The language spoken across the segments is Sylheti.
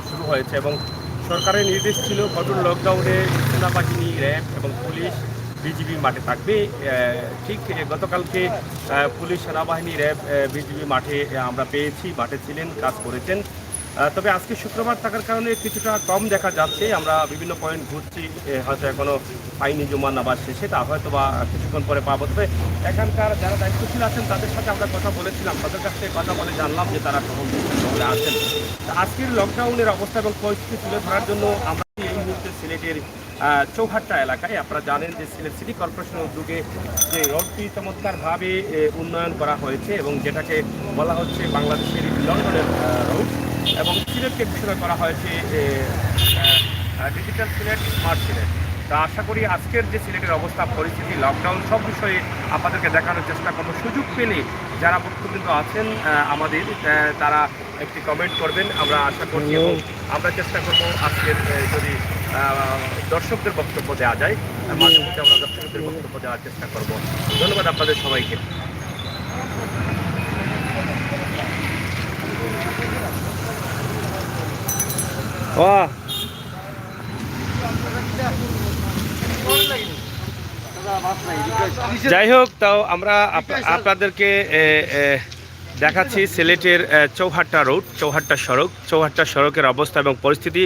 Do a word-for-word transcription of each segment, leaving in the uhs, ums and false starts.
শুরু হয়েছে এবং সরকারের নির্দেশ ছিল কঠোর লকডাউনে সেনাবাহিনী, র‍্যাব এবং পুলিশ, বিজিবি মাঠে থাকবে। আহ, ঠিক গতকালকে আহ, পুলিশ, সেনাবাহিনী, র‍্যাব, আহ, বিজিবি মাঠে, আহ, আমরা পেয়েছি, মাঠে ছিলেন, কাজ করেছেন। আহ, তবে আজকে শুক্রবার থাকার কারণে কিছুটা কম দেখা যাচ্ছে। আমরা বিভিন্ন পয়েন্ট ঘুরছি, আহ, হয়তো এখনো পাইনি জুমার নামাজ শেষে, তা হয়তো বা কিছুক্ষণ পরে পাবো। তবে এখানকার যারা দায়িত্বশীল আছেন, তাদের সাথে আমরা কথা বলেছিলাম, তাদের কাছ থেকে কথা বলে জানলাম যে তারা কখন শহরে আছেন। তা আজকের লকডাউনের অবস্থা এবং পরিস্থিতি তুলে ধরার জন্য আমরা এই মুহূর্তে সিলেটের আহ, চৌহাট্টা এলাকায়। আপনারা জানেন যে সিলেট সিটি কর্পোরেশনের উদ্যোগে যে রোডটি চমৎকারভাবে, এ, উন্নয়ন করা হয়েছে এবং যেটাকে বলা হচ্ছে বাংলাদেশের লন্ডনের, আহ, রোড এবং সিলেটকে ঘোষণা করা হয়েছে, এ, আহ, আহ, ডিজিটাল সিলেট, স্মার্ট সিলেট। তা আশা করি আজকের যে সিলেটের অবস্থা, পরিস্থিতি, লকডাউন, সব বিষয়ে আপনাদেরকে দেখানোর চেষ্টা করবো। সুযোগ পেলে যারা ভুক্তভোগী আছেন, আহ, আমাদের, আহ, তারা একটি কমেন্ট করবেন, আমরা আশা করছি। এবং আমরা চেষ্টা করব আজকের, এ, যদি, আহ, দর্শকদের বক্তব্য দেওয়া যায়, মাঝে মধ্যে আমরা দর্শকদের বক্তব্য দেওয়ার চেষ্টা করব। ধন্যবাদ আপনাদের সবাইকে। বাহ। যাই হোক, তাও আমরা আপ-, আপনাদেরকে, এ, এ, দেখাচ্ছি সিলেটের, এ, চৌহাট্টা রোড, চৌহাট্টা সড়ক। চৌহাট্টা সড়কের অবস্থা এবং পরিস্থিতি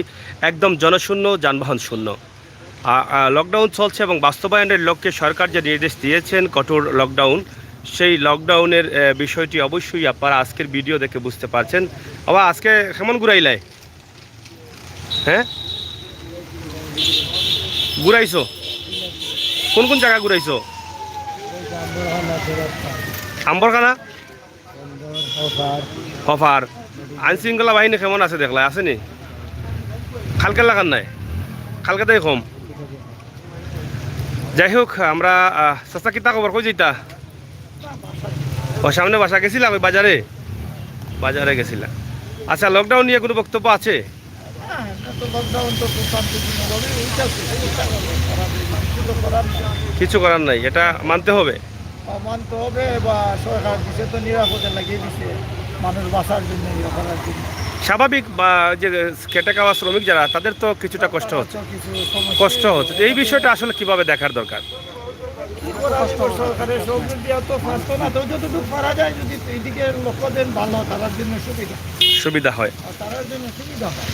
একদম জনশূন্য, যানবাহন শূন্য। আ, আ, লকডাউন চলছে এবং বাস্তবায়নের লক্ষ্যে সরকার যে নির্দেশ দিয়েছেন কঠোর লকডাউন, সেই লকডাউনের, এ, বিষয়টি অবশ্যই আপনারা আজকের ভিডিও দেখে বুঝতে পারছেন। বাবা, আজকে কেমন ঘুরাইলায়? হ্যাঁ, ঘুরাইছো? কোন কোন জায়গা ঘুরাইছো? আম্বরখানা। হফার। আইন শৃঙ্খলা বাহিনী কেমন আছে দেখলা, আছেনি? কালকে লাগান নাই, কালকে তাই কম। যাই হোক, আমরা, আহ, চাচা, কিতা খবর, কই যাইতা? ও, সামনে বাসা গেছিলা, ওই বাজারে, বাজারে গেছিলা। আচ্ছা, লকডাউন নিয়ে কোনো বক্তব্য আছে? না, এটা তো লকডাউন তো খুব শান্তিপূর্ণভাবে চলছে। কিছু তো করার নেই। কিছু করার নাই, এটা মানতে হবে। মানতে হবে, বা সরকার দিছে তো নিরাপদে লাগিয়ে দিছে, মানুষ বাঁচার জন্য, ইয়ে করার জন্য। স্বাভাবিক বা যে খেটে খাওয়া শ্রমিক যারা, তাদের তো কিছুটা কষ্ট হচ্ছে। তো কিছু সমস্যা কষ্ট হচ্ছে। এই বিষয়টা আসলে কিভাবে দেখার দরকার? কি করা যাবে? সরকারের সহযোগিতা তো পারতো না, তো যতটুকু পারা যায় যদি এইদিকে লক্ষ্য দেন, ভালো, তারার জন্য সুবিধা। সুবিধা হয়। আর তারার জন্য সুবিধা হয়।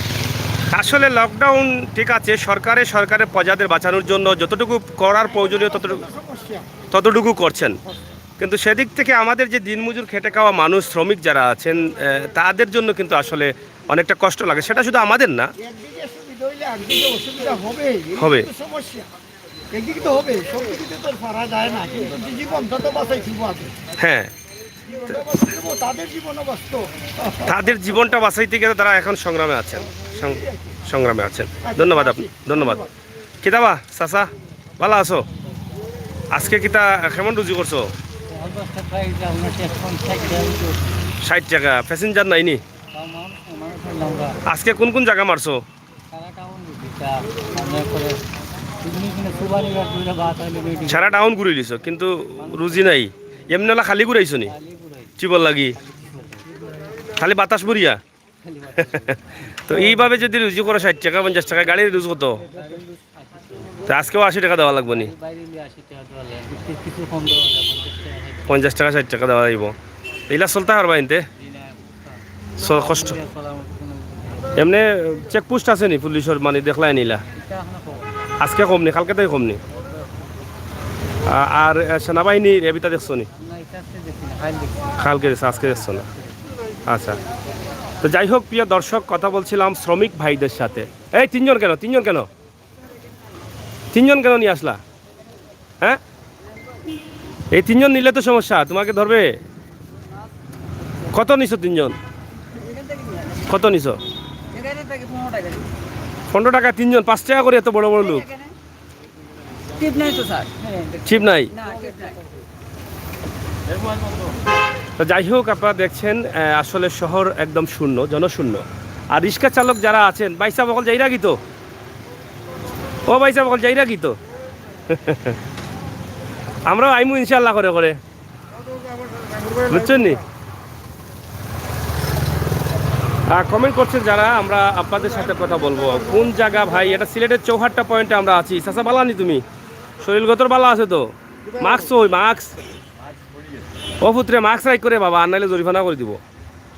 আসলে লকডাউন ঠিক আছে, সরকারে সরকারের প্রজাদের বাঁচানোর জন্য যতটুকু করার প্রয়োজনীয় ততটুকু, সমস্যা। ততটুকু করছেন। কিন্তু সেদিক থেকে আমাদের যে দিনমজুর খেটে খাওয়া মানুষ, শ্রমিক যারা আছেন, আহ, তাদের জন্য কিন্তু আসলে অনেকটা কষ্ট লাগে। সেটা শুধু আমাদের না। একদিকে সুবিধা হইলে একদিকে অসুবিধা হবেই। এই হবে। তো সমস্যা। একদিকে তো হবে, সব কিছুতে তো আর পারা যায় না, কিন্তু যে জীবনটা তো বাঁচাই দিব আগে। হ্যাঁ। জীবনটা বাঁচাই দিব, তাদের জীবনও বাঁচতো। তাদের জীবনটা বাঁচাইতে গেলে তারা এখন সংগ্রামে আছেন, সং-, সংগ্রামে আছেন। ধন্যবাদ আপনি, ধন্যবাদ। কিতাবা, চাচা, ভালা আছো? আজকে কিতা, কেমন রুজি করছো? ষাইট টেকা, প্যাসেঞ্জার নাইনি? আজকে কোন কোন জাগা মারছো? সারা টাউন ঘুরি, চা, মানে করে, তুমি কিনে সুবানি বা দুইটা ভাত হইলে বেটি। সারা টাউন ঘুরি দিছো, কিন্তু রুজি নাই। এমনি ওলা খালি ঘুরাইছো নি? খালি ঘুরাই। কি বল লাগি? খালি বাতাস ভরিয়া? খালি বাতাস। তো এইভাবে যদি রুজি করো ষাইট টেকা, পঞ্চাশ টেকা, গাড়ির রুজি কত? গাড়ির রুজি আশি টেকা। তো আজকেও আশি টেকা দেওয়া লাগবো নি? বাইরে নিয়ে আশি টেকা দেওয়া লাগে। কিছু, কিছু কম দেওয়া যায়, পঞ্চাশ টেকা, ষাইট টেকা। পঞ্চাশ টেকা, ষাইট টেকা দেওয়া যাইব। এইলা চলতে পারবা ইনতে? জি না, স-, কষ্ট। এমনি চেকপোস্ট আছে নি পুলিশর, মানে, দেখলাই নিলা? এটা এখনো খবর। আজকে কম নি, কালকে তাই কম নি? আ-, আর, আ, সেনাবাহিনী রেবিতা দেখছো নি? না, এটা আজকে দেখছি না, কাল দেখছি। কালকে দেখছো, আজকে দেখছো না? আচ্ছা। তো যাই হোক, প্রিয় দর্শক, কথা বলছিলাম শ্রমিক ভাইদের সাথে। এই তিনজন কেন? তিনজন কেন? তিনজন কেন নিয়ে আসলা? হ্যাঁ, এই তিনজন নিলে তো সমস্যা, তোমাকে ধরবে। কত নিছো তিনজন? কত নিছো? পনেরো টাকা তিনজন, পাঁচ টাকা করে, এত বড় বড় লোক। টিপ নাই তো, স্যার। টিপ নাই? না, টিপ নাই। তো যাই হোক, আপনারা দেখছেন, আহ, আসলে শহর একদম শূন্য, জনশূন্য। আর রিক্সা চালক যারা আছেন, ভাই সাহেব, অকল যাইরা কি তো? ও ভাই সাহেব, অকল যাইরা কি তো? আমরাও আইমু ইনশাআল্লাহ করে করে, বুঝছেন নি? কমেন্ট করছেন যারা, আমরা আপনাদের সাথে কথা বলবো। কোন জায়গা ভাই? এটা সিলেটের চৌহাট্টা পয়েন্টে আমরা আছি। চাচা, বালা নি তুমি? শরীরগতর বালা আছে তো? মাস্ক ওই মাস্ক। ও পুত্রে, মাস্ক রাইখ করে বাবা, আর নাইলে জরিমানা করে দিব।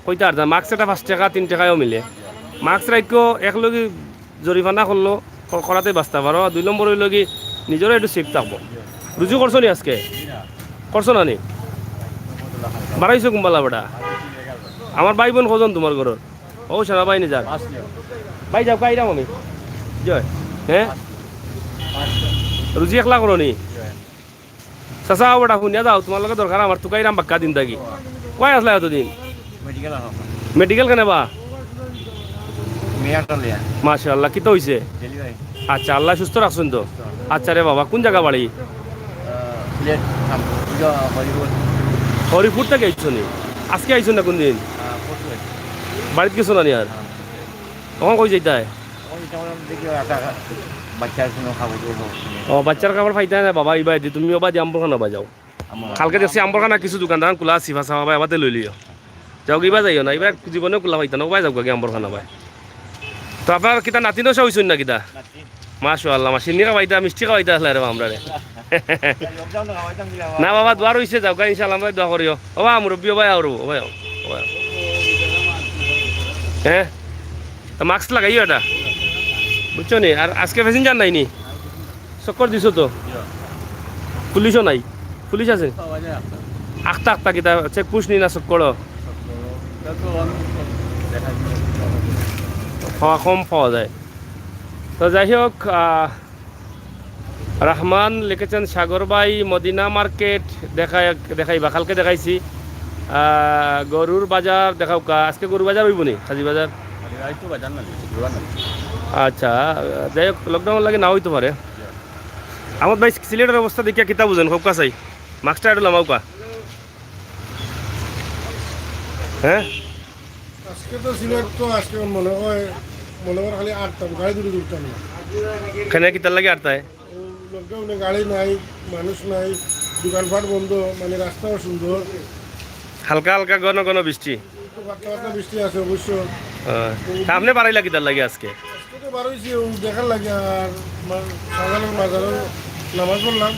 কইতা আর যা, মাস্ক এটা পাঁচ টাকা, তিন টাকায়ও মিলে। মাস্ক রাইখো, এক লগে জরিমানা করলো, ক-, করাতে বাঁচতা পারো। দুই নম্বর অইলো কি, নিজেরও একটু সেফ থাকবো। রুজু করছো নি আজকে? করছো না নি? বাড়াইছো কুম্বালা বেটা। আমার ভাই বোন কজন তোমার ঘরর? ও সারা ভাই নি যাক। ভাই যাও, কাইরাম আমি। জয়। হ্যাঁ? রুজি একলা করো নি? চাচা, আও বেটা, হুনিয়া যাও, তোমার লগে দরকার আমার, তুকাইরাম বাক্কা দিন থাকি। কই আসলা এতদিন? মেডিকেল আনো। মেডিকেল কেনে বা? মেয়াটা লিয়া। মাশাআল্লাহ, কিতা হইছে? ডেলিভারি। আচ্ছা, আল্লাহ সুস্থ রাখছইন তো? আচ্ছা রে বাবা, কোন জায়গা বাড়ি? আহ, সিলেট, আম-, ইয়া, হরিপুর। হরিপুর থেকে আইছো নি? আজকে আইছো না কোন দিন? আহ, পরশু আইছি। বাড়িত গেছো না নি আর? হ্যাঁ। তখন কই যাইতায়? ওই যেমন দেখি একটা বাচ্চার কোনো কাপড় চোপড় নেই। ও, বাচ্চার কাপড় পাইতায় না বাবা, ইবায় দি, তুমি ওবায় দি আম্বরখানা বাজাও। আমার কালকে দেখছি আম্বরখানা কিছু দোকান দোকান খোলা আছে, ফাঁসা বাবা, এবাতে লই লিও। যাও, ইবা যাইও না, ইবা জীবনেও খোলা পাইতা না, ওবায় যাও গিয়া আম্বরখানা বায়। তো আপনার কিতা নাতি নশা হইছইন না কিতা? নাতি। মাশাআল্লাহ, মাশি নিকা পাইতা, মিষ্টি খাওয়াইতা আসলে রে আমরা রে। লকডাউনে খাওয়াইতাম কিলা? না বাবা, দোয়া রইছে, যাও গা, ইনশাআল্লাহ, আমরা দোয়া করিও। ও বা, মুরব্বি, ও বা, আও রে, ও বা, আও, ও বা, আও। হ্যাঁ? তো মাস্ক লাগাইও এটা। বুঝছো নি? আর আজকে প্যাসেঞ্জার নাই নি? চক্কর দিছো তো? পুলিশও নাই? পুলিশ আছে? আখতা আখতা কিতা চেক পুশ নি না চক্কর? পাওয়া কম পাওয়া যায়। তো যাই হোক, আহ, রহমান লিখেছেন, "সাগর ভাই, মদিনা মার্কেট দেখাই, দেখাইবা, কালকে দেখাইছি। আহ, গরুর বাজার দেখাও কা, আজকে গরুর বাজার হইব নি, কাজী বাজার?" আরে, আজ তো বাজার না, শুক্রবার না। আচ্ছা, যাই হোক, লকডাউন লাগে না হইতে পারে। আমার ভাই, সিলেটের অবস্থা দেখিয়া কিতা বুঝেন, খুব কাছাই, মাস্কটা একটু লামাও কা। হ্যাঁ? আজকে তো সিলেট তো আজকে মনে হয়, মনে হয় খালি আটটা গাড়ি দুটো তুলতাম না। এখানে কিতার লাগি আটটায়? লকডাউনে গাড়ি নাই, মানুষ নাই, দোকানপাট বন্ধ, মানে রাস্তাও সুন্দর। হালকা হালকা ঘন ঘন বৃষ্টি। একটু পাতলা পাতলা বৃষ্টি আছে অবশ্য। হ্যাঁ। তা আপনি বাড়াইলা কিতার লাগি আজকে? আজকে তো বাড়াইছি, ও দেখার লাগি, আর মা-, শাহজালাল মাজারও নামাজ পড়লাম।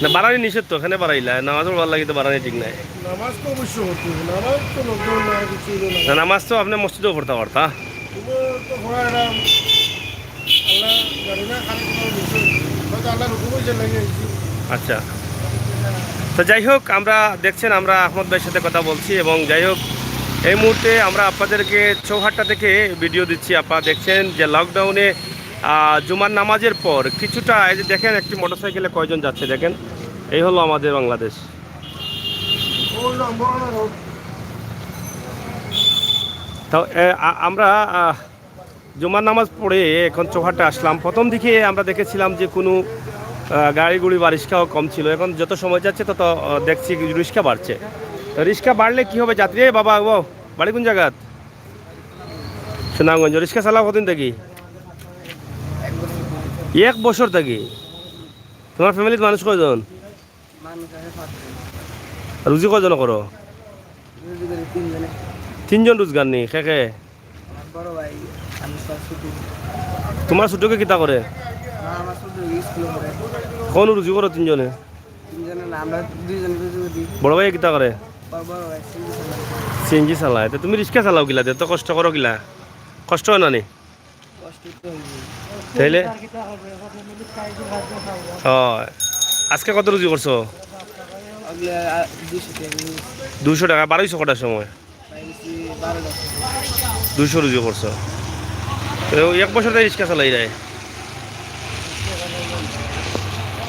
না, বাড়ানি নিষেধ তো, এখানে বাড়াইলা, নামাজ পড়বার লাগি তো বাড়ানি ঠিক নাই। নামাজ তো অবশ্য পড়তে হবে, নামাজ তো লকডাউন না, কিছু হইলো না। না, নামাজ তো আপনি মসজিদেও পড়তে পারতা। তুমি তো পড়া এরা আল্লাহ জানে না, খালি কোনো বিষয়, হয়তো আল্লাহর হুকুম হয়েছে লাগে আইছি। আচ্ছা, তো যাই হোক, আমরা দেখছেন, আমরা আহমদ ভাইয়ের সাথে কথা বলছি, এবং যাই হোক, এই মুহূর্তে আমরা আপনাদেরকে চৌহাট্টা থেকে ভিডিও দিচ্ছি। আপনারা দেখছেন যে লকডাউনে, আহ, জুমার নামাজের পর কিছুটা, এই যে দেখেন, একটি মোটরসাইকেলে কয়জন যাচ্ছে, দেখেন, এই হলো আমাদের বাংলাদেশ। তো, এ, আ-, আমরা, আহ, জুমার নামাজ পড়ে এখন চৌহাট্টা আসলাম। প্রথম দিকে আমরা দেখেছিলাম যে কোনো, আহ, গাড়ি গুড়ি বা রিক্সাও কম ছিল। এখন যত সময় যাচ্ছে তত, আহ, দেখছি রিক্সা বাড়ছে। তো রিক্সা বাড়লে কি হবে? যাত্রী, এ বাবা, ও, বাড়ি কোন জায়গাত? সুনামগঞ্জ। রিক্সা চালাও কতদিন থাকি? এক বছর থাকি। তোমার ফ্যামিলির মানুষ কয়জন? মানুষ আছে পাঁচজন। রুজি কয়জন করো? রুজি করি তিনজনে। তিনজন রোজগার নি, কে কে? আমার বড় ভাই, আমি সব ছুটি। তোমার ছোটকে কিতা করে? না, আমার ছোট স্কুলে পড়ে। কোন রুজি করো তিনজনে? তিনজনে না, আমরা দুইজনে রুজি করি। বড় ভাই কিতা করে? বড়, বড় ভাই সিএনজি চালায়। সিএনজি চালায়। তো তুমি রিক্সা চালাও কিলা দে, তো কষ্ট করো কিলা? কষ্ট হয় না নি? কষ্ট তো হইবে। তাইলে? ও, আজকে কত রুজি করছো? আগলে, আ, দুইশো টাকা রুজি। দুইশো টাকা, বারোইশো কটার সময়? পাইছি বারোটা। দুইশো রুজি করছো। তো এক বছর ধরে রিক্সা চালাই রায়।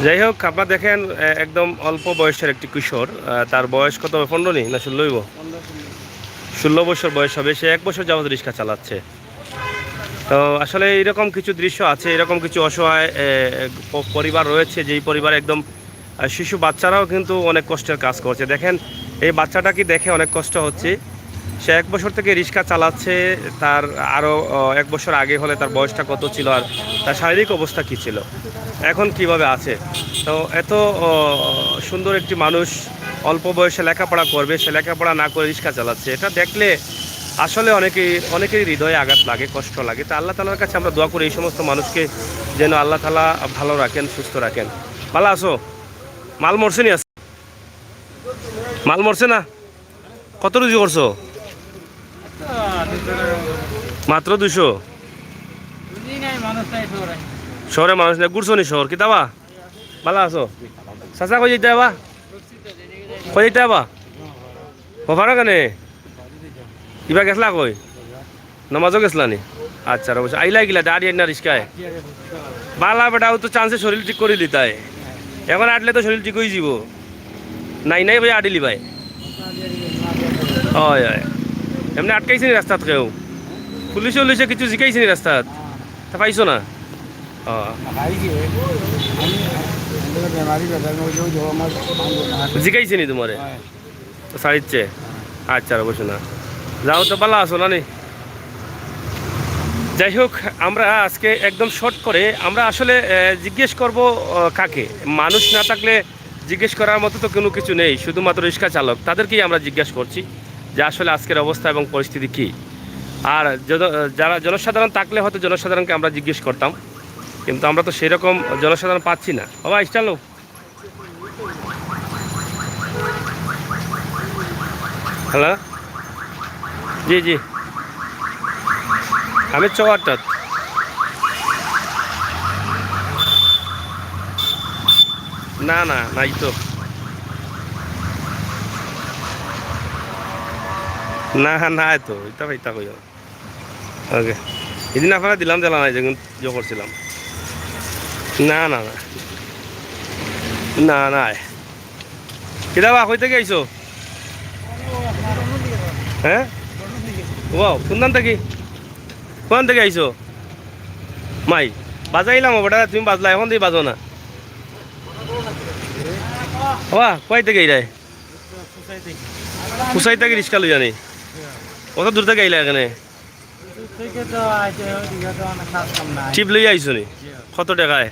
যাই হোক, আপনারা দেখেন, এ, একদম অল্প বয়সের একটি কিশোর, আ, তার বয়স কত হবে? পনেরো নি না ষোলো হইব? পনেরো, ষোলো। ষোলো বছর বয়স হবে, সে এক বছর যাবত রিক্সা চালাচ্ছে। তো আসলে এরকম কিছু দৃশ্য আছে, এরকম কিছু অসহায়, এ, এ, প-, পরিবার রয়েছে, যেই পরিবার একদম, আ, শিশু বাচ্চারাও কিন্তু অনেক কষ্টের কাজ করছে। দেখেন, এই বাচ্চাটা কি দেখে অনেক কষ্ট হচ্ছে। সে এক বছর থেকে রিক্সা চালাচ্ছে, তার আরও, আ, এক বছর আগে হলে তার বয়সটা কত ছিল আর তার শারীরিক অবস্থা কী ছিল, এখন কিভাবে আছে। তো এত, আ, সুন্দর একটি মানুষ অল্প বয়সে লেখাপড়া করবে, সে লেখাপড়া না করে রিক্সা চালাচ্ছে, এটা দেখলে আসলে অনেকেই, অনেকেরই হৃদয়ে আঘাত লাগে, কষ্ট লাগে। তা আল্লাহ তাআলার কাছে আমরা দোয়া করি এই সমস্ত মানুষকে যেন আল্লাহ তাআলা ভালো রাখেন, সুস্থ রাখেন। ভালা আছো? মাল মরছে নি আজকে? মাল মরছে না? কত রুজি করছো? মাত্র দুইশো? শহরে মানুষ নাই, ঘুরছো নি শহর? কিতা বা? ভালা আছো? চাচা, কই যাইতা বা? কই যাইতা বা? ও, পারো কেনে? ইবা গেছলা কই? নমাজও গেছলা নি? আচ্ছা, অবশ্য আইলা কিলা? দাঁড়িয়ে না রিস্কায়? ভালা বেটা, ও তো চান্সে শরীর ঠিক করি লিতায়। এখন আটলে তো শরীর ঠিক অই যিবো। নাই নাই ভাই, আটিলি ভাই। অয়, অয়। এমনে আটকাইছে নি রাস্তাত কেউ? পুলিশে উলিশে কিছু জিকাইছে নি রাস্তাত? তা পাইছো না? ও। জিকাইছে নি তুমারে? তো ছাড়িচ্ছে? আচ্ছা, অবশ্য না। যাও তো, ভালা আছো না নি? যাই হোক, আমরা আজকে একদম শর্ট করে আমরা আসলে, আহ, জিজ্ঞেস করব, আহ, কাকে? মানুষ না থাকলে জিজ্ঞেস করার মতো তো কোনো কিছু নেই, শুধুমাত্র রিক্সা চালক, তাদেরকেই আমরা জিজ্ঞেস করছি যে আসলে আজকের অবস্থা এবং পরিস্থিতি কী। আর জন-, যারা জনসাধারণ থাকলে হয়তো জনসাধারণকে আমরা জিজ্ঞেস করতাম, কিন্তু আমরা তো সেরকম জনসাধারণ পাচ্ছি না। বাবা, স্টার্ট লো। হ্যালো? জি, জি। আমি চৌহাট্টাত। না, না, নাই তো। না, নাই তো। ইতা, ইতা কইও। ওকে। এদিন আপনারা দিলাম, দিলাম নাই, যেদিন ইয়ে করছিলাম। না, না, না। না, না। কিতা বা, কই থাকি আইছো? হ্যাঁ? ও, কোন থাকি? কোন থাকি আইছো? মাই, বাজাইলাম ও বেটা, তুমি বাজলা, এখন দিয়ে বাজো না। বাবা, কই থাকি আইরায়? কুসাই থাকি রিক্সা লইয়া নি? অত দূর থাকি আইলা এখানে? টিপ লইয়া আইছো নি? কত টেকায়?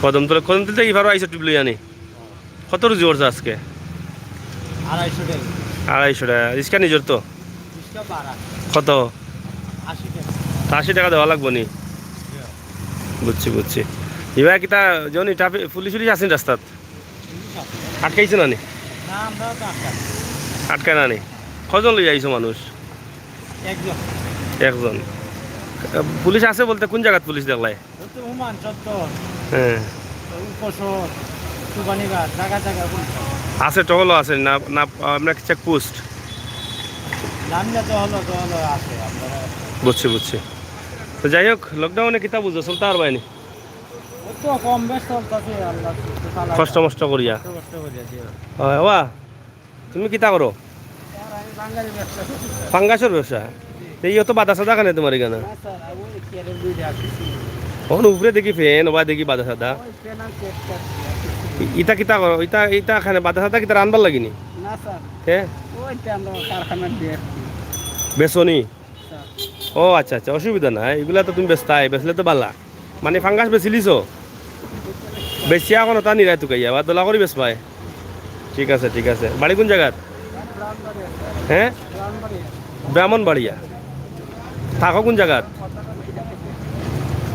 কদমতলা, কদমতলা থাকি ইফারো আইছো টিপ লইয়া নি? কত রুজি করছো আজকে? আড়াইশো টেকা। আড়াইশো টেকা। রিক্সা নিজর তো? রিক্সা ভাড়া। কত? আশি টেকা। তা আশি টেকা দেওয়া লাগবো নি? বুঝছি, বুঝছি। ইবা কিতা, জনি, ট্রাফিক, পুলিশ উলিশ আছে নি রাস্তাত? আটকাইছে না নি? না, আমরা তো আটকাই। আটকায় না নি? কয়জন লইয়া আইছো মানুষ? একজন। একজন। পুলিশ আছে বলতে কোন জাগাত পুলিশ দেখলায়? ওই তো ওমান চত্বর, হ্যাঁ। উপশহর, সুবানীঘাট, জাগা জাগা পুলিশ আছে। আছে, টহলও আছে না, না, আপনার চেকপোস্ট? নামিয়া টহলও, টহলও আছে, আপনারা। বুঝছি, বুঝছি। তো যাই হোক, লকডাউনে কিতা বুঝছো, চলতা পারবায় নি? ওই তো কম বেশ চলতেছে, আল্লাহ। কষ্ট মষ্ট করিয়া। কষ্ট মষ্ট করিয়া, জি। হয়, বাবা, তুমি কিতা করো? স্যার, আমি বাঙালি ব্যবসা করি। ফাঙ্গাসর ব্যবসা? তো ইয়ো তো বাদা সাদা কেনে তুমার ইখানো? না স্যার, আমি ওই ক্যারেট দুইটা আসছি। অখন উপরে দেখি ফ্যান, ওবা দেখি বাদা সাদা। ওই ফ্যান আর ক্যারেট আসছি। ই-, ইতা কিতা করো? ইতা, ইতা কেনে বাদা সাদা কিতা রানবার লাগি নি? না স্যার। হে? ওইটা আমরা কারখানার দিয়ে আসছি। বেচো নি? স্যার। ও আচ্ছা, আচ্ছা, অসুবিধা নাই, ইগুলা তো তুমি বেচতায়, বেচলে তো ভালা। মানে ফাঙ্গাস বেচিলিছো? বেচিয়া অখন ওটা নিরায় তুকাইয়া, বা দলা করি বেচবায়। ঠিক আছে, ঠিক আছে। বাড়ি কোন জাগাত? হ্যাঁ? ব্রাহ্মণবাড়িয়া। থাকো কোন জাগাত?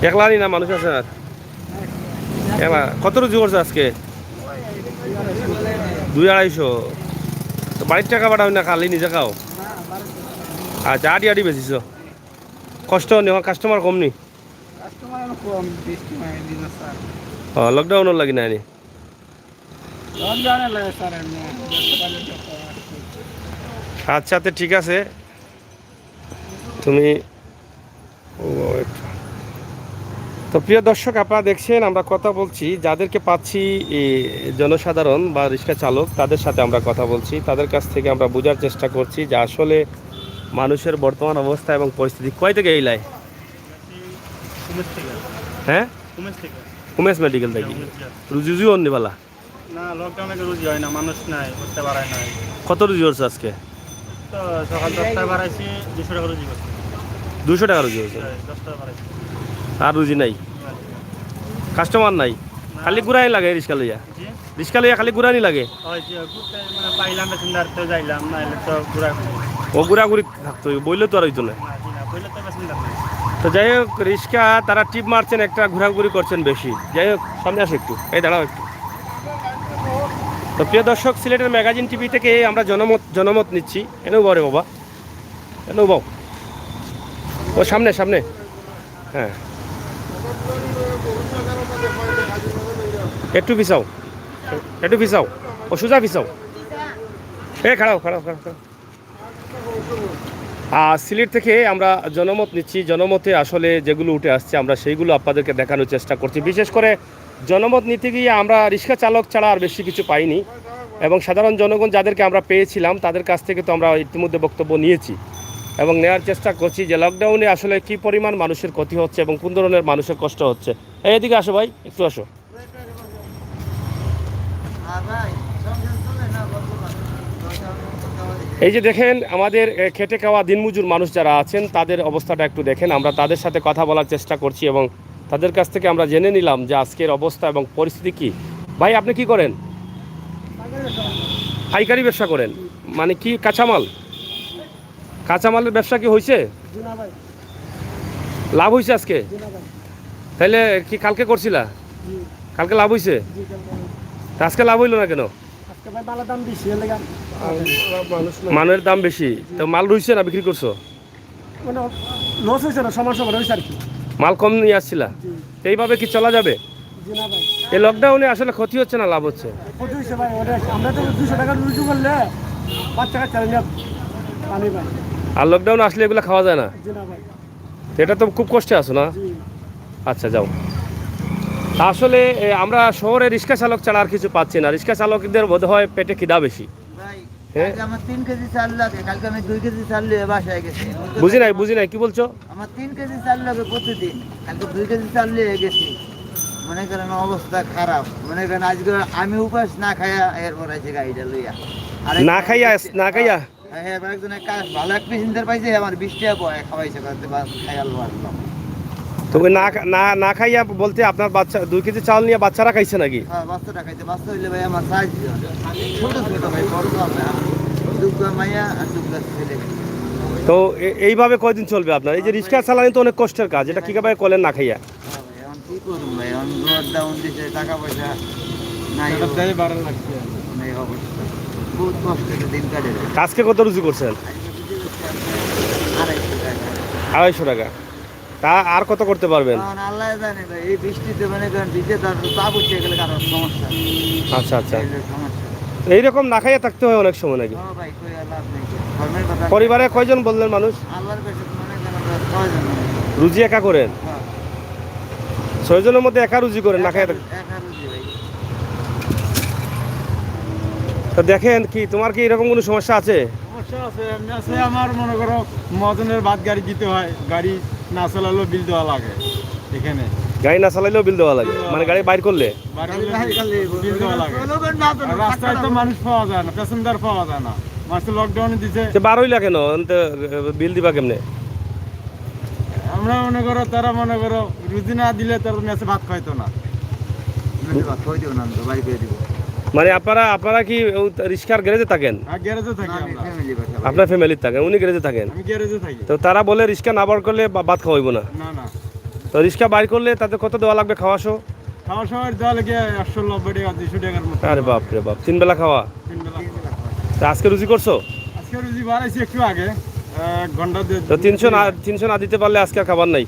একলা নি না মানুষ আছে আর? একলা। কত রুজি করছো আজকে? দুই আড়াইশো। তো বাড়ির টেকা পাঠাও না, খালি নিজে খাও? আচ্ছা, আটি আটি বেচিছো। কষ্ট নি, কাস্টমার কম নি? কাস্টমার অখন কম, বৃষ্টি নাই, দিন স্যার। ও, লকডাউনর লাগি নাই নি? লকডাউনর লাগি স্যার, এমনি ব্যবসা বাণিজ্য করা। আচ্ছা, তে ঠিক আছে। তুমি, ও, তো প্রিয় দর্শক, আপনারা দেখছেন, আমরা কথা বলছি, যাদেরকে পাচ্ছি, এই জনসাধারণ বা রিক্সা চালক, তাদের সাথে আমরা কথা বলছি, তাদের কাছ থেকে আমরা বোঝার চেষ্টা করছি যে আসলে মানুষের বর্তমান অবস্থা এবং পরিস্থিতি। কই থাকি আইলায়? উমেশ থেকে। হ্যাঁ? উমেশ থেকে। উমেশ মেডিকেল থাকি। উমেশ, হ্যাঁ। রুজি উজি অর নি ভালা? না, লকডাউনে তো রুজি হয় না, মানুষ নাই, করতে পারায় নাই। কত রুজি করছো আজকে? তো সকাল দশটায় বাড়াইছি, দুশো টাকা রুজি করছি। দুশো টাকা রুজি করছো? হ্যাঁ, দশটায় বাড়াইছি। আর রুজি নাই? না। কাস্টমার নাই? খালি ঘুরাই লাগে রিক্সা লইয়া? জি। রিক্সা লইয়া খালি ঘুরানি লাগে? ওই যে ঘুরতে মানে পাইলাম প্যাসেঞ্জার তো যাইলাম, নাইলে তো ঘুরা ও ঘুরাঘুরি থাকতো, বইলে তো আর হইতো না। না, জি না, বইলে তো প্যাসেঞ্জার নাই। তো যাই হোক, রিক্সা তারা ট্রিপ মারছেন একটা, ঘুরাঘুরি করছেন বেশি। যাই হোক, সামনে আসো একটু, এই দাঁড়াও একটু। তো প্রিয় দর্শক, সিলেটের ম্যাগাজিন টিভি থেকে আমরা জনমত জনমত নিচ্ছি। এনে উবাও রে বাবা, এনে উবাও। ও সামনে, সামনে। হ্যাঁ, একটু পিছাও, একটু পিছাও, ও সোজা পিছাও। এ খাড়াও, খাড়াও, খাড়াও, খাড়াও। আর সিলেট থেকে আমরা জনমত নিচ্ছি। জনমতে আসলে যেগুলো উঠে আসছে, আমরা সেইগুলো আপনাদেরকে দেখানোর চেষ্টা করছি। বিশেষ করে জনমত নিতে গিয়ে আমরা রিক্সা চালক ছাড়া আর বেশি কিছু পাইনি, এবং সাধারণ জনগণ যাদেরকে আমরা পেয়েছিলাম, তাদের কাছ থেকে তো আমরা ইতিমধ্যে বক্তব্য নিয়েছি এবং নেওয়ার চেষ্টা করছি যে লকডাউনে আসলে কী পরিমাণ মানুষের ক্ষতি হচ্ছে এবং কোন ধরনের মানুষের কষ্ট হচ্ছে। এই, এদিকে আসো ভাই, একটু আসো। এই যে দেখেন, আমাদের, এ, খেটে খাওয়া দিনমজুর মানুষ যারা আছেন, তাদের অবস্থাটা একটু দেখেন। আমরা তাদের সাথে কথা বলার চেষ্টা করছি এবং তাদের কাছ থেকে আমরা জেনে নিলাম যে আজকের অবস্থা এবং পরিস্থিতি কি। ভাই, আপনি কি করেন? পাইকারি ব্যবসা করেন? মানে কি, কাঁচামাল? কাঁচামালের ব্যবসা কি হইছে? জি না ভাই। লাভ হইছে আজকে? জি না ভাই। তাহলে কি কালকে করছিলা? জি। কালকে লাভ হইছে? জি, কালকে। তা আজকে লাভ হইলো না কেন? আজকে ভাই মালের দাম বেশি, এর লাগি। মালের দাম বেশি, তো মাল রইছে না বিক্রি করছো? মানে লস হইছে না, সমান সমান হইছে আর কি। মাল কম নিয়ে আসছিলা? জি। তো এইভাবে কি চলা যাবে? জি না ভাই। এই লকডাউনে আসলে ক্ষতি হচ্ছে না লাভ হচ্ছে? ক্ষতি হইছে ভাই, অনেক। আমরা তো দুশো টাকা রুজি করলে বাচ্চা কাচ্চা নিয়ে পানি ভাই। আর লকডাউন আসলে এগুলো খাওয়া যায় না? জি না ভাই। তো এটা তো খুব কষ্টে আছো না? জি। আচ্ছা, যাও। আসলে, এ, আমরা শহরে রিক্সা চালক ছাড়া আর কিছু পাচ্ছি না। রিক্সা চালকদের বোধ হয় পেটে খিদা বেশি। ভাই, হ্যাঁ? আজ আমার তিন কেজি চাল লাগে, কালকে আমি দুই কেজি চাল নিয়ে বাসায় গেছি। বুঝি নাই, বুঝি নাই, কি বলছো? আমার তিন কেজি চাল লাগে প্রতিদিন, কালকে দুই কেজি চাল নিয়ে গেছি। মনে করেন অবস্থা খারাপ, মনে করেন আজকে আমি উপাস না খাইয়া এরপর আছে গাড়িটা লইয়া। আর না খাইয়া, না খাইয়া? হ্যাঁ, হ্যাঁ, এবার একজন এক কাজ, ভালো এক প্যাসেঞ্জার পাইছে, আমার বিশ টাকা পরে খাওয়াইছে, খাওয়াতে বা-, খাইয়া আলো আসলাম। তো ওই না খা-, না, না খাইয়া বলতে আপনার বাচ্চা, দুই কেজি চাল নিয়ে বাচ্চারা খাইছে নাকি? হ্যাঁ, বাচ্চারা খাইছে, বাচ্চা হইলে ভাই আমার সাইজ দিও। ছোট ছোট ভাই, বড় তো হবে না। দুগ্গা মাইয়া আর দুগ্গা ছেলে। তো এ-, এইভাবে কয়দিন চলবে আপনার? এই যে রিক্সা চালানি তো অনেক কষ্টের কাজ, এটা কিভাবে করলেন না খাইয়া? হ্যাঁ ভাই, এখন কি করুম ভাই? এখন লকডাউন দিছে, টাকা পয়সা নাই। একটা দেয় বাড়া লাগছে। অনেক অবস্থা। বহুত কষ্টে তো দিন কাটে ভাই। আজকে কত রুজি করছেন? আজকে রুজি করছি আপনার আড়াইশো টাকা। আড়াইশো টাকা। তা আর কত করতে পারবেন? এখন আল্লাহ জানে ভাই, এই বৃষ্টিতে মনে করেন ভিজে তার পা পড়তে গেলে কারোর সমস্যা। আচ্ছা, আচ্ছা। এই হলো সমস্যা। এইরকম না খাইয়া থাকতে হয় অনেক সময় নাকি? হ্যাঁ ভাই, কই আর লাভ নেই। ধর্মের কথা। পরিবারে কয়জন বললেন মানুষ? আল্লাহর কাছে মনে করেন ছয়জন মানুষ। রুজি একা করেন? হ্যাঁ। ছয়জনের মধ্যে একা রুজি করেন, না খাইয়া থাকেন? একা রুজি ভাই। তো দেখেন, কি তোমার কি এরকম কোনো সমস্যা আছে? সমস্যা আছে, এমনি আছে আমার, মনে করো, মহাজনের ভাত গাড়ি দিতে হয়, গাড়ি না চালালেও বিল দেওয়া লাগে এখানে। গাড়ি না চালাইলেও বিল দেওয়া লাগে, বিল দেওয়া মানে লাগে। গাড়ি বাইর করলে? বাইর করলে গাড়ি বাইর করলে বিল দেওয়া লাগে। চলবে না তো, আর রাস্তায় তো মানুষ পাওয়া যায় না, প্যাসেঞ্জার পাওয়া যায় না, মাসে লকডাউন দিছে। তো বার হইলা কেন? এনতে, এ, বিল দিবা কেমনে? আমরা মনে করো, তারা মনে করো, রুজি না দিলে তারা মেসে ভাত খাইতো না। মেসে ভাত খাওয়াই দিব না, আমি তো বাড়ি করে দিব। মানে আপনারা, আপনারা কি ও রিক্সার গ্যারেজে থাকেন? হ্যাঁ, গ্যারেজে থাকি না, আমি আমরা। ফ্যামিলি বাসা। আপনার ফ্যামিলির থাকেন, উনি গ্যারেজে থাকেন? আমি গ্যারেজে থাকি। তো তারা বলে রিক্সা না বার করলে বা-, ভাত খাওয়াইবো না? না, না। তো রিক্সা বাইর করলে তাতে কত দেওয়া লাগবে খাওয়া সহ? খাওয়া সহ দেওয়া লাগে একশো নব্বই টাকা, দুইশো টাকার মতো। আরে বাপ রে বাপ, তিন বেলা খাওয়া? তিন বেলা খাওয়া। তা আজকে রুজি করছো? আজকে রুজি বাড়াইছি একটু আগে, আহ, এক ঘন্টা দেড় তো তিনশো না, তিনশো না দিতে পারলে আজকে আর খাবার নাই?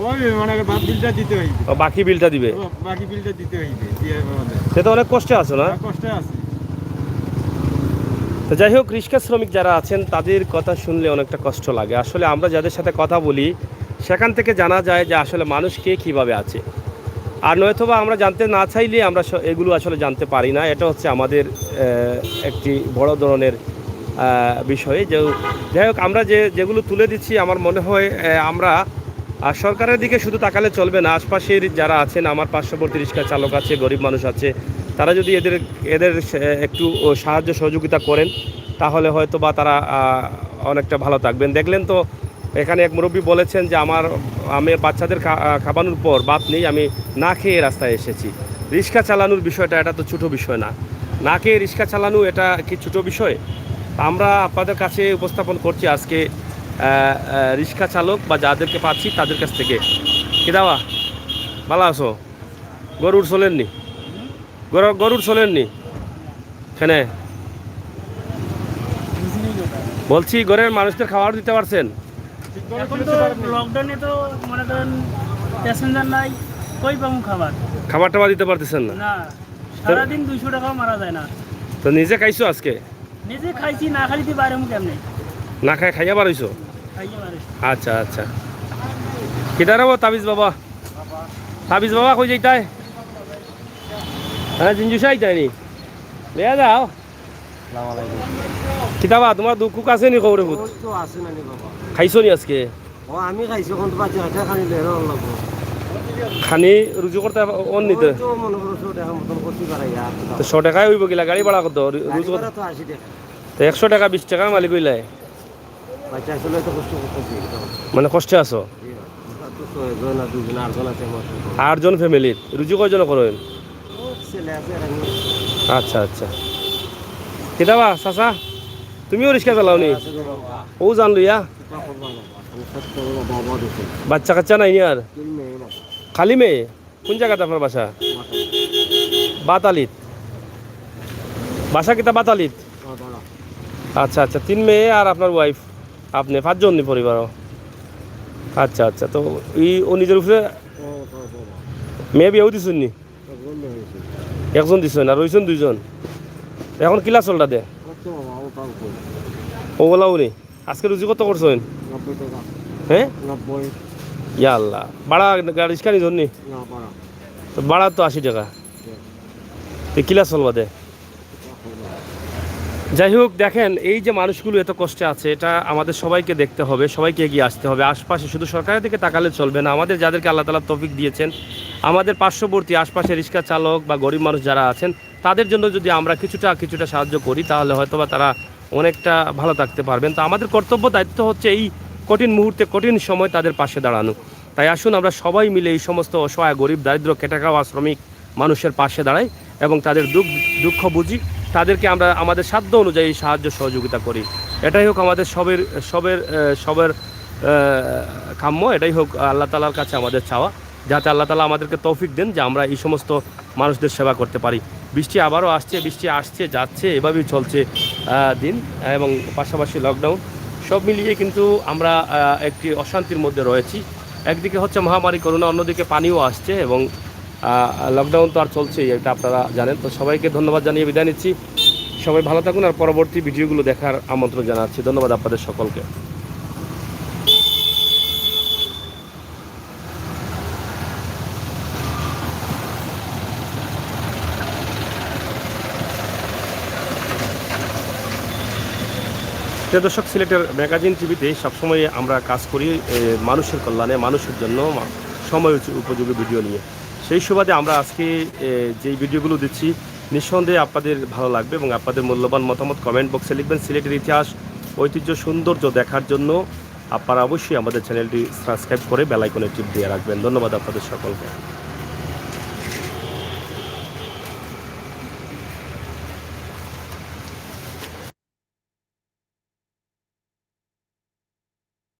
ওই মানে ভাত বিলটা দিতে হইবে। ও, বাকি বিলটা দিবে? ও, বাকি বিলটা দিতে হইবে, দিয়ে হবে আমাদের। সে তো অনেক কষ্টে আছো না? হ্যাঁ, কষ্টে আছি। তো যাই হোক, রিক্সা শ্রমিক যারা আছেন, তাদের কথা শুনলে অনেকটা কষ্ট লাগে। আসলে আমরা যাদের সাথে কথা বলি, সেখান থেকে জানা যায় যে আসলে মানুষ কে কীভাবে আছে। আর নয়তোবা আমরা জানতে না চাইলে আমরা স-, এগুলো আসলে জানতে পারি না। এটা হচ্ছে আমাদের, আহ, একটি বড় ধরনের, আহ, বিষয়। যে, যাই হোক, আমরা যে, যেগুলো তুলে দিচ্ছি, আমার মনে হয়, আহ, আমরা, আহ, সরকারের দিকে শুধু তাকালে চলবে না। আশপাশের যারা আছেন, আমার পার্শ্ববর্তী রিক্সা চালক আছে, গরিব মানুষ আছে, তারা যদি এদের, এদের সে-, একটু, ও, সাহায্য সহযোগিতা করেন, তাহলে হয়তো বা তারা, আহ, অনেকটা ভালো থাকবেন। দেখলেন তো, এখানে এক মুরব্বী বলেছেন যে আমার, আমি বাচ্চাদের খা-, আহ, খাবানোর পর ভাত নেই, আমি না খেয়ে রাস্তায় এসেছি। রিক্সা চালানোর বিষয়টা, এটা তো ছোট বিষয় না। না খেয়ে রিক্সা চালানো এটা কি ছোট বিষয়? আমরা আপনাদের কাছে উপস্থাপন করছি আজকে, আহ, আহ, রিক্সা চালক বা যাদেরকে পাচ্ছি তাদের কাছ থেকে। কিতাবা, ভালা আছো? ঘরর চলের নি? ঘরর, ঘরর চলের নি? কেনে? বলছি, ঘরের মানুষদের খাবার দিতে পারছেন? এখন তো লকডাউনে তো মনে করেন প্যাসেঞ্জার নাই, কই পামু খাবার? খাবার টাবার দিতে পারতেছেন না? না, সারাদিন দুইশো টাকাও মারা যায় না। তো নিজে খাইছো আজকে? নিজে খাইছি, না খাইলে তো বাইরে কেমনে? না খাই, খাইয়া বার হইছো? খাইয়া বার হইছি। আচ্ছা, আচ্ছা। কিতারে ও তাবিজ বাবা? তাবিজ বাবা কই যাইতায়? হ্যাঁ, জিঞ্জুসা আইতায় নি? লইয়া যাও। আসসালামু আলাইকুম। কিতাবা, তোমার দুঃখ আছে নি খবরে ভূত? ওই তো আছে না নি বাবা। খাইছো নি আজকে? ও, আমি খাইছি, এখন তো বাচ্চা কাচ্চা খানি লেরো লাগবো। খানি রুজি করতে অন নিতে? ওই তো মনে করো শো টাকার মতন করছি বাড়াইয়া, আর তো তো শো টাকায় হইব কিলা? গাড়ি ভাড়া কত? রু-, গাড়ি রুজি কর-, ভাড়া তো আশি টাকা। তো একশো টাকা, বিশ টাকা মালিক হইলাই। বাচ্চা আসলে তো কষ্ট করতেছি, একদম। মানে কষ্টে আছো? জি, আমরা তো ছয়জন আর দুজন, আটজন আছে আমার সাথে। আটজন ফ্যামিলির। রুজি কয়জন করইন? ও, ছেলে আছে, আর আমি। আচ্ছা, আচ্ছা। কিতাবা, চাচা? তুমিও রিক্সা চালাও নি? আছে তো বাবা। ও জান লইয়া? কিতা করবা বাবা? আমি সব তো বাবা, বাবা দেখে। বাচ্চা কাচ্চা নাই নি আর? তিন মেয়ে বাবা। খালি মেয়ে? কোন জাগাত আপনার বাসা? বাতালি। বাতালিত। বাসা কিতা বাতালিত? বাতালা। আচ্ছা, আচ্ছা, তিন মেয়ে আর আপনার ওয়াইফ, আপনি পাঁচজন নি পরিবারও? আচ্ছা, আচ্ছা, তো এই ও নিজের উপরে ও, ও, ও, ও। মেয়ে বিয়াও দিছইন নি? একজন মেয়ে হয়েছে। একজন দিছইন, আর রইছইন দুইজন। এখন কিলা চলটা দে? কত বাবা, ও তাও কই? ও ওলাও নি। আজকে রুজি কত করছইন? নব্বই টাকা। হ্যাঁ? নব্বই। ইয়া আল্লাহ। ভাড়া গাড়ি রিক্সা নিজর নি? না, ভাড়া। তো ভাড়া তো আশি টাকা। জি। তো কিলা চলবা দে? যাই হোক, দেখেন, এই যে মানুষগুলো এত কষ্টে আছে, এটা আমাদের সবাইকে দেখতে হবে, সবাইকে এগিয়ে আসতে হবে। আশপাশে শুধু সরকারের দিকে তাকালে চলবে না। আমাদের যাদেরকে আল্লাহ তাআলা তৌফিক দিয়েছেন, আমাদের পার্শ্ববর্তী আশপাশে রিক্সা চালক বা গরিব মানুষ যারা আছেন, তাদের জন্য যদি আমরা কিছুটা, কিছুটা সাহায্য করি, তাহলে হয়তোবা তারা অনেকটা ভালো থাকতে পারবেন। তো আমাদের কর্তব্য দায়িত্ব হচ্ছে এই কঠিন মুহূর্তে, কঠিন সময় তাদের পাশে দাঁড়ানো। তাই আসুন, আমরা সবাই মিলে এই সমস্ত অসহায়, গরিব, দারিদ্র, খেটে খাওয়া শ্রমিক মানুষের পাশে দাঁড়াই এবং তাদের দুঃখ, দুঃখ বুঝি, তাদেরকে আমরা আমাদের সাধ্য অনুযায়ী সাহায্য সহযোগিতা করি। এটাই হোক আমাদের সবের, সবের, আহ, সবের, আহ, কাম্য, এটাই হোক আল্লাহ তাআলার কাছে আমাদের চাওয়া, যাতে আল্লাহ তাআলা আমাদেরকে তৌফিক দেন যে আমরা এই সমস্ত মানুষদের সেবা করতে পারি। বৃষ্টি আবারও আসছে, বৃষ্টি আসছে, যাচ্ছে, এভাবেই চলছে, আহ, দিন এবং পাশাপাশি লকডাউন। সব মিলিয়ে কিন্তু আমরা, আহ, একটি অশান্তির মধ্যে রয়েছি। একদিকে হচ্ছে মহামারী করোনা, অন্যদিকে পানিও আসছে এবং, আহ, লকডাউন তো আর চলছেই, এটা আপনারা জানেন। তো সবাইকে ধন্যবাদ জানিয়ে বিদায় নিচ্ছি। সবাই ভালো থাকুন, আর পরবর্তী ভিডিওগুলো দেখার আমন্ত্রণ জানাচ্ছি। ধন্যবাদ আপনাদের সকলকে। প্রিয় দর্শক, সিলেটের ম্যাগাজিন টিভিতে সবসময় আমরা কাজ করি, এ, মানুষের কল্যাণে, মানুষের জন্য, মা-, সময় উচ-, উপযোগী ভিডিও নিয়ে। সেই সুবাদে আমরা আজকে, এ, যেই ভিডিওগুলো দিচ্ছি, নিঃসন্দেহে আপনাদের ভালো লাগবে এবং আপনাদের মূল্যবান মতামত কমেন্ট বক্সে লিখবেন। সিলেটের ইতিহাস, ঐতিহ্য, সৌন্দর্য দেখার জন্য আপনারা অবশ্যই আমাদের চ্যানেলটি সাবস্ক্রাইব করে বেল আইকনে টিপ দিয়ে রাখবেন। ধন্যবাদ আপনাদের সকলকে।